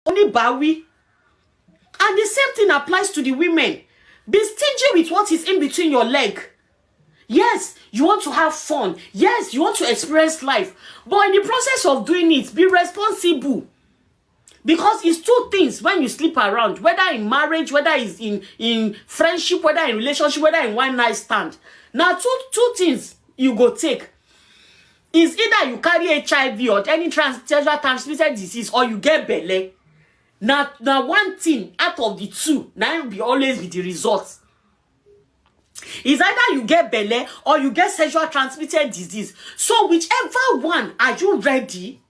Oníbàáwí. And the same thing applies to the women. Be stingy with what is in between your leg. Yes, you want to have fun. Yes, you want to experience life. But in the process of doing it, be responsible. Because it's two things when you sleep around, whether in marriage, whether it's in friendship, whether in relationship, whether in one night stand. Now, two things you go take. Is either you carry HIV or any sexual transmitted disease, or you get belle. Now one thing out of the two, now be always be the result. Is either you get belle or you get sexual transmitted disease. So whichever one, are you ready?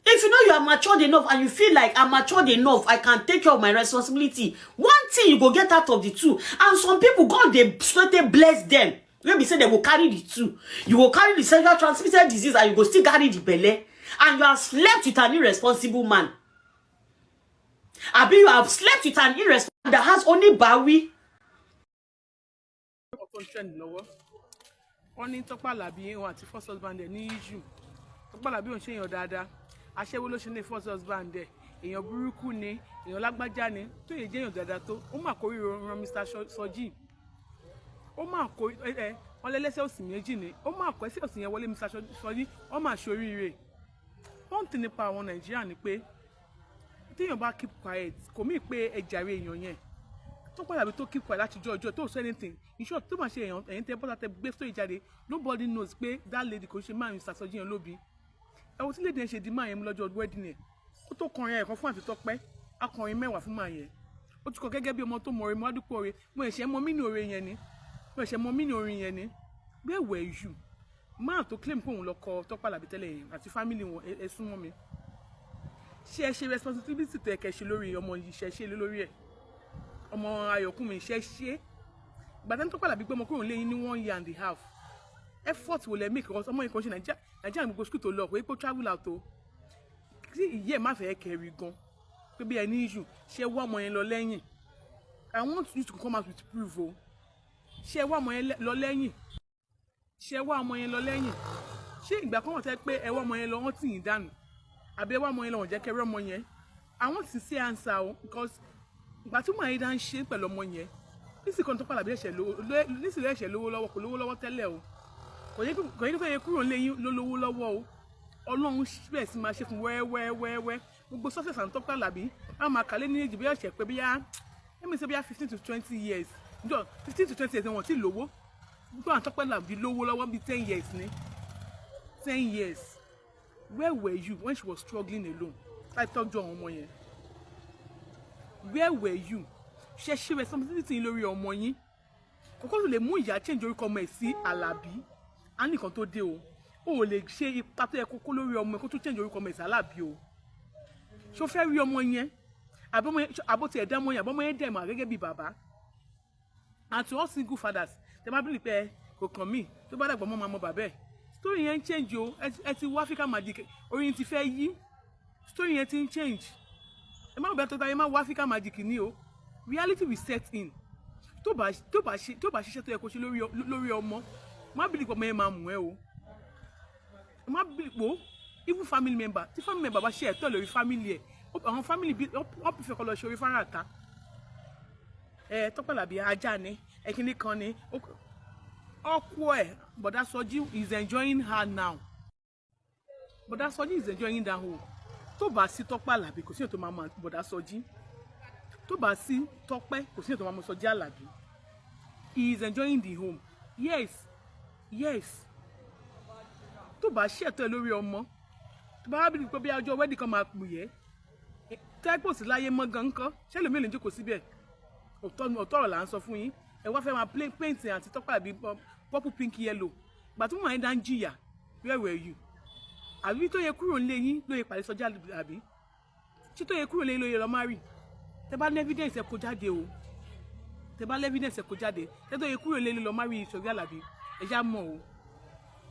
If you know you are matured enough and you feel like I'm matured enough, I can take care of my responsibility. One thing you go get out of the two. And some people, God, they straight bless them. When we say they will carry the two. You will carry the sexual transmitted disease and you go still carry the belle. And you have slept with an irresponsible man. Abi you have slept with an irresponsible that has only bawi. Tó ń trend lọ́wọ́, wọ́n ní Tọ́pẹ́ Àlàbí òun àti first husband ẹ̀ ní issue. Tọ́pẹ́ Àlàbí òun ṣe èèyàn dáadáa, aṣẹ́wó ló ṣe ní first husband ẹ̀, èèyàn burúkú ni, èèyàn lágbájá ni. Tó yẹ jẹ́ èèyàn dáadáa tó, ó mà kó ríro ran Mr. Sọjí. Ó mà kó ẹ wọ́n lẹ́lẹ́sẹ̀ òsì méjì ni, ó mà kó ẹsẹ̀ òsì yẹn wọlé Mr. Sọjí. Wọ́n mà ṣoríire. Wọ́n ti nípa àwọn Nàìjíríà ni pé téèyàn bá keep quiet, kò mí pé ẹ jàre èèyàn yẹn. Tọ́pẹ́ Àlàbí tó keep quiet láti jọ ọjọ́ tó sọ anything, in short, tó máa ṣe èèyàn ẹ̀yìn tẹ bọ́tà tẹ gbé story jáde, nobody knows pé that lady kò ṣe máa ń ṣàṣọjí yẹn lóbi. Ẹ wo tí lady yẹn ṣe di máa yẹn mú lọ́jọ́ wedding yẹn. Ó tó kọrin ẹ̀kan fún àti Tọ́pẹ́, akọrin 10 fún máa yẹn. Ó ti kọ gẹ́gẹ́ bí ọmọ tó mọ orin. Mo wá dúpọ̀ oore. Mo ẹ̀ṣẹ̀ mọ mí ní oore yẹn ni, mo ẹ̀ṣẹ̀ mọ mí ní orin yẹn ni. Where were you? Máa tó claim pé òun lọ kọ Tọ́pẹ́ Àlàbí tẹ́lẹ̀ yẹn àti family wọn, ẹ súnmọ́ mi. Ṣé ẹ ṣe responsibility tó yẹ kẹ́ ṣe lórí ọmọ yìí? Ṣe ṣe lórí ẹ̀, ọmọ Ayọ̀kúnmi, ṣe ṣe gbàtẹ́ tó padà bí pé ọmọ kúrò lẹ́yìn ní one year and a half, effort wo lẹ make? Because ọmọ yìí kan ṣe Nàìjíríà, Nàìjíríà gbogbo school tó lọ, kò yẹ kó travel out o. Kí ìyá ẹ̀ má fẹ́ kẹrì gan pé bí ẹni issue, ṣe wá ọmọ yẹn lọ lẹ́yìn? I want you to come out with proof o. Ṣe wá ọmọ yẹn lọ lẹ́yìn? Ṣe wá ọmọ yẹn lọ lẹ́yìn? Ṣé ìgbà kan wọ́n tẹ́ pé ẹ wá ọmọ yẹn lọ, wọ́n tì yín dànù, àbí ẹ wá ọmọ yẹn lọ, wọ́n jẹ́ kẹrẹ́ ọmọ yẹn? I want to see answer o, because ìgbà tí màá yín dá ń ṣe pẹ̀lú ọmọ yẹn nísìnyí kan tó padà bí ẹ̀ṣẹ̀ lówó nísìnyí, ẹ̀ṣẹ̀ lówó lọ́wọ́, kò lówó lọ́wọ́ tẹ́lẹ̀ o. Kò yẹ kó yẹ kúrò nílé yín ló lówó lọ́wọ́ o. Ọlọ́run bẹ̀rẹ̀ sí máa ṣe fún wẹ́wẹ́wẹ́wẹ́. Gbogbo success and Tọ́pẹ́ Àlàbí á máa kàlẹ́ ní èjì bí ẹ̀ṣẹ̀ pé bíyá, let me say bíyá 15 to 20 years njọ, 15 to 20 years wọn ti lówó. Gbogbo àwọn Tọ́pẹ́ Àlàbí lówó lọ́wọ́ bíi 10 years ní 10 years. Where were you when she was struggling alone láti tọ́jú àwọn ọmọ yẹn? Where were you? Ṣe ṣe responsibility yín lórí ọmọ yín? Kókó tó lè mú ìyá change orúkọ ọmọ ẹ̀ sí Àlàbí á nìkan tó dé o. Ò lè ṣe ipa tó yẹ kókó lórí ọmọ ẹ̀ kó tó change orúkọ ọmọ ẹ̀ sí Àlàbí o. Ṣó fẹ́ rí ọmọ yẹn? Àbó tiẹ̀ dá ọmọ yẹn, àbọ̀mọ yẹn dẹ̀ mọ̀ gẹ́gẹ́ bí bàbá? And to all single fathers, tẹ má bílí pé kò kàn mí, tó bá dàgbà mọ́ máa mọ bàbá ẹ̀. Story yẹn ń change o. Ẹ ti wá Africa Magic, orí yín ti fẹ́ yí. Story yẹn ti ń change. Ẹ má bẹ̀rẹ̀ tó ta, ẹ má wá Africa Magic ní o. Reality will set in. Tó bá ṣiṣẹ́ tó yẹ kó ṣe lórí ọmọ, má bílí pé ọmọ yẹn máa mú ẹ o. Má bílí pé even family member, tí family member bá ṣe ẹ̀tọ́ lórí family ẹ̀, àwọn family bí wọ́n prefer kó lọ ṣe orí fáràtà. Ẹ Tọ́pẹ́ Àlàbí ajá ni, ẹ̀kíní kan ni ọkọ ẹ̀. Bọ̀dá Sọjí is enjoying her now. Bọ̀dá Sọjí is enjoying that home. Tó bá sí Tọ́pẹ́ Àlàbí, kò sí èyí tó máa mọ Bọ̀dá Sọjí. Tó bá sí Tọ́pẹ́, kò sí èyí tó máa mọ Sọjí Àlàbí. He is enjoying the home. Yes. Tó bá ṣètò ẹ lórí ọmọ, tó bá bí pé bí ọjọ́ wedding kan máa pè yẹ, tẹ́pọ̀ sí láyé mọ́ gan ńkọ́? Ṣé lómi lè jókòó síbẹ̀? Òótọ́ ọ̀rọ̀ là ń sọ fún yín. Ẹ wá fẹ́ máa play paint àti Tọ́pẹ́ Àlàbí purple, pink, yellow. Gbà tí wọ́n máa ń dá ń jìyà, where were you? Àbí tó yẹ kúrò nílé yín ló yẹ pàdé Sọjí Àlàbí? Ṣé tó yẹ kúrò nílé yín ló yẹ lọ marry? Tẹ bá ní evidence, ẹ kó jáde o. Tẹ bá ní evidence, ẹ kó jáde. Tẹ tó yẹ kúrò nílé yín lọ marry Sọjí Àlàbí, ẹ já mọ̀ o.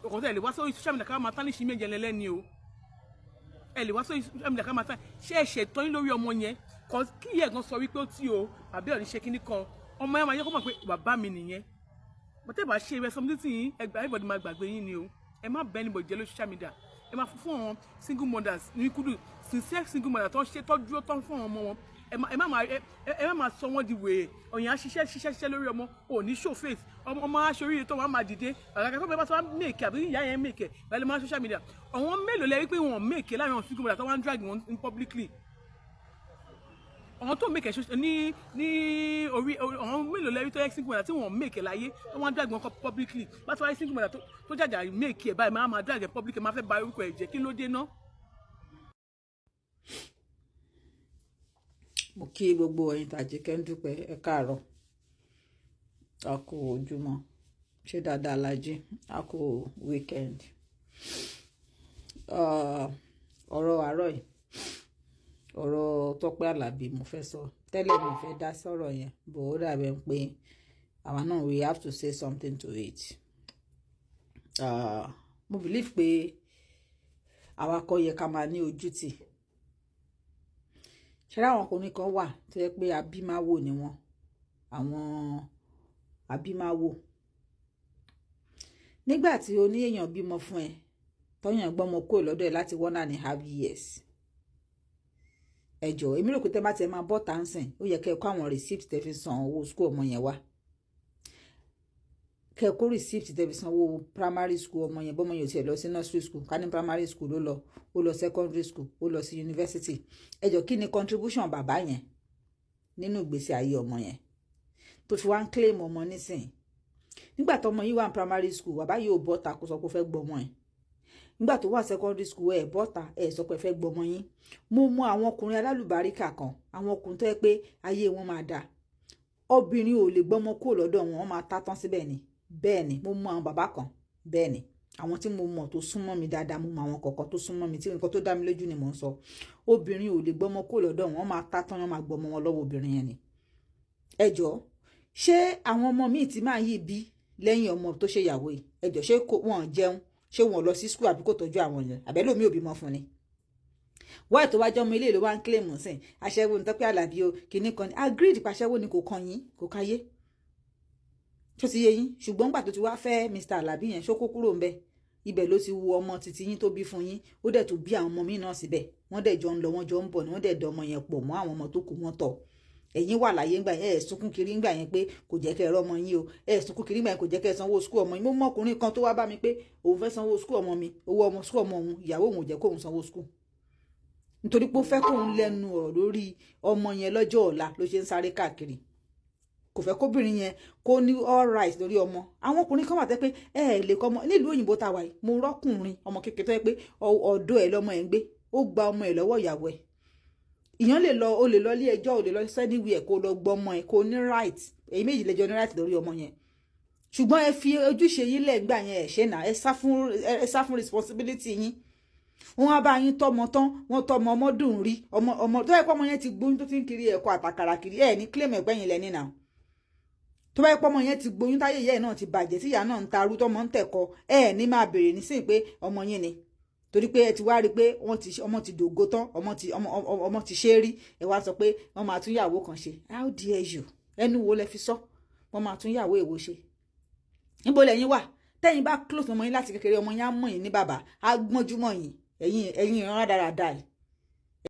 Ọkọ̀ tẹ lè wá sórí social media ká máa tán ní ṣí méje lẹ́lẹ́ni o. Ẹ lè wá sórí social media ká máa tán. Ṣé ẹ ṣètọ́ yín lórí ọmọ yẹn? Kí ìyá ẹ̀gan sọ wípé ó tí o àbí ọ̀ ní ṣe kíní kan, ọmọ yẹn máa yẹ kó mọ̀ pé bàbá mi nìyẹn. Bọ́tẹ́ bá ṣe responsibility yín, ẹgbàá everybody máa gbàgbé yín ni o. Ẹ má bẹ́ anybody jẹ́ lórí social media. Ẹ máa fún àwọn single mothers ní kudos. Sincere single mother tó ń ṣe tọ́jú tó ń fún àwọn ọmọ wọn, ẹ má máa sọ wọ́n di wèrè. Ọ̀yàn á ṣiṣẹ́, ṣiṣẹ́, ṣiṣẹ́ lórí ọmọ, ò ní show face ọmọ. Ọmọ aṣoríire tó wọn á máa dìde àgàgà tó bẹ́ẹ̀ bá tó wá make, àbí ìyá yẹn make ẹ̀ máa social media. Àwọn mélòó lẹ rí pé wọ́n make láàrin àwọn single mother tó wá ń drag wọn in publicly? Àwọn tó make ní orí, àwọn mélòó lẹ rí tó yẹ single mother tí wọ́n make láyé tó wọ́n drag wọn publicly? Bá tó wáyé single mother tó jàjà make ẹ̀ báyìí, máa drag ẹ̀ publicly, máa fẹ́ ba orúkọ ẹ̀ jẹ́. Kí ló dé náà? Mo kí gbogbo ẹ̀yin tàjíkẹ́ ń dúpẹ́. Ẹ káàárọ̀, a kú ojúmọ́. Ṣé dáadáa la jí? A kú weekend. Ọ̀rọ̀ àárọ̀ yìí, ọ̀rọ̀ Tọ́pẹ́ Àlàbí mo fẹ́ sọ. Tẹ́lẹ̀ mi fẹ́ dá sọ̀rọ̀ yẹn bò, ó dàbẹ̀ pé àwa náà, we have to say something to it. Mo believe pé àwa kọ́ yẹ ká máa ní ojútì. Ṣé àwọn ọkùnrin kan wà tó yẹ pé abímáwò ni wọ́n, àwọn abímáwò. Nígbà tí o ní èèyàn bímọ fún ẹ, tọ́yàn gbọ́mọ kúrò lọ́dọ̀ ẹ láti 1.5 years, ẹ jọ̀ọ́, èmi rò pé tẹ́ bá tiẹ̀ máa bọ́ tàǹsìn, ó yẹ kẹ́ ẹ kó àwọn receipt tẹ́ fi san owó school ọmọ yẹn wá, kẹ́ ẹ kó receipt tẹ́ fi san owó primary school ọmọ yẹn. Bọ́mọ yẹn ò tiẹ̀ lọ sí nursery school, ká ní primary school ló lọ, ó lọ secondary school, ó lọ sí university. Ẹ jọ̀ọ́, kí ni contribution bàbá yẹn nínú ìgbésí ayé ọmọ yẹn tó fi wá ń claim ọmọ nísìnyí? Nígbà tó ọmọ yìí wà ní primary school, bàbá yìí ò bọ́ta kó sọ pé ó fẹ́ gbọ́mọ ẹ̀. Nígbà tó wà secondary school, ẹ̀ bọ́ta, ẹ̀ sọ pé ẹ fẹ́ gbọ́mọ yín. Mo mọ àwọn ọkùnrin alálùbáríkà kan, àwọn ọkùnrin tó yẹ pé ayé wọn máa dáa, obìnrin ò lè gbọ́mọ kúrò lọ́dọ̀ wọn, wọ́n máa tá tán síbẹ̀ ni. Bẹ́ẹ̀ ni, mo mọ àwọn bàbá kan bẹ́ẹ̀ ni, àwọn tí mo mọ̀ tó súnmọ́ mi dáadáa. Mo mọ àwọn kọ̀ọ̀kan tó súnmọ́ mi tí nǹkan tó dá mi lójú ni mò ń sọ. Obìnrin ò lè gbọ́mọ kúrò lọ́dọ̀ wọn, wọ́n máa tá tán, wọ́n máa gbọ́mọ wọn lọ́wọ́ obìnrin yẹn ni. Ẹ jọ̀ọ́, ṣé àwọn ọmọ míì tí máa yí bí lẹ́yìn ọmọ tó ṣe ìyàwó yìí, ẹ jọ̀ọ́, ṣé wọ́n jẹun? Ṣé wọ́n lọ sí school, àbí kò tọ́jú àwọn yẹn? Àbẹ́lòmí ò bímọ fún ni wáyé tó wá jẹ́ ọmọ ilé ìlú wa ń claim sìn aṣẹ́wó ní Tọ́pẹ́ Àlàbí o. Kìíní kan ní agreed pàṣẹwó ni, kò kàn yín, kò káyé tó ti yé yín. Ṣùgbọ́n gbà tó ti wá fẹ́ Mr Àlàbí yẹn, ṣókó kúrò ń bẹ̀? Ibẹ̀ ló ti wu ọmọ títí yín tó bí fún yín. Ó dẹ̀ tó bí àwọn ọmọ míì náà síbẹ̀. Wọ́n dẹ̀ jọ ń lọ, wọ́n jọ ń bọ̀ ni. Wọ́n dẹ̀ dọ̀ ọmọ yẹn pọ̀ mọ́ àwọn ọmọ tó kù wọ́n tọ̀. Ẹ̀yin wà láyé ńgbà yẹn, ẹ̀ sunkún kiri ńgbà yẹn pé kò jẹ́ kẹ́ ẹ rọ́mọ yín o. Ẹ̀ sunkún kiri ńgbà yẹn, kò jẹ́ kẹ́ ẹ sanwó school ọmọ yín. Mo mọ ọkùnrin kan tó wá bá mi pé òun fẹ́ sanwó school ọmọ mi, owó ọmọ school ọmọ òun, ìyàwó òun ò jẹ́ kóun sanwó school, nítorí pé ó fẹ́ kóun lẹ́nu ọ̀rọ̀ lórí ọmọ yẹn lọ́jọ́ ọ̀la ló ṣe ń sáré káàkiri. Kò fẹ́ kóbìnrin yẹn kó ní all right lórí ọmọ. Àwọn ọkùnrin kan wà tẹ́ pé ẹ ẹ lè kọ́ ọmọ nílùú òyìnbó tá a wà yìí. Mo rọ́kùnrin ọmọ kékeré tó yẹ pé ọ̀dọ̀ ẹ̀ lọ́mọ ẹ̀ ń gbé, ó gba ọmọ ẹ̀ lọ́wọ́ ìyàwó ẹ̀. Ìyẹn lè lọ, o lè lọ ilé ẹjọ́, o lè lọ anywhere kó lọ gbọ́ ọmọ ẹ̀, kó ní right. Èyí méjì lẹ́jọ́ ní right lórí ọmọ yẹn. Ṣùgbọ́n ẹ fi ojúṣe yín lẹ́gbà yẹn, ẹ̀ ṣe náà, ẹ sá fún responsibility yín. Wọ́n á bá yín tọ́mọ tán, wọ́n tọ́mọ, ọmọ dùn rí ọmọ. Ọmọ tó yẹ kó ọmọ yẹn ti gbóyún, tó ti ń kiri ẹ̀kọ́ àtàkàrà kiri, ẹ̀ ní claim ẹ̀pẹ́ yín lẹ́ni náà. Tó bá yẹ pé ọmọ yẹn ti gbóyún, táyé ìyá ẹ̀ náà ti bàjẹ́, tí ìyá náà ń tarú, tọ́mọ ń tẹ̀kọ, ẹ̀ ní máa béèrè nísìnyí pé ọmọ yín ni, torí pé ẹ ti wá rí i pé wọ́n ti ọmọ ti dògo tán, ọmọ ti ṣe é rí. Ẹ wá sọ pé wọ́n máa tún yàwó kan ṣe. How dare you? Ẹnu wo lẹ fi sọ? Wọ́n máa tún yàwó èwo ṣe? Níbo lẹ́yìn wà? Tẹ́yìn bá close ọmọ yín láti kékeré, ọmọ yín á mọ̀ yín ní bàbá, á gbọ́njú mọ̀ yín. Ẹ̀yin ìran rádaràda yìí.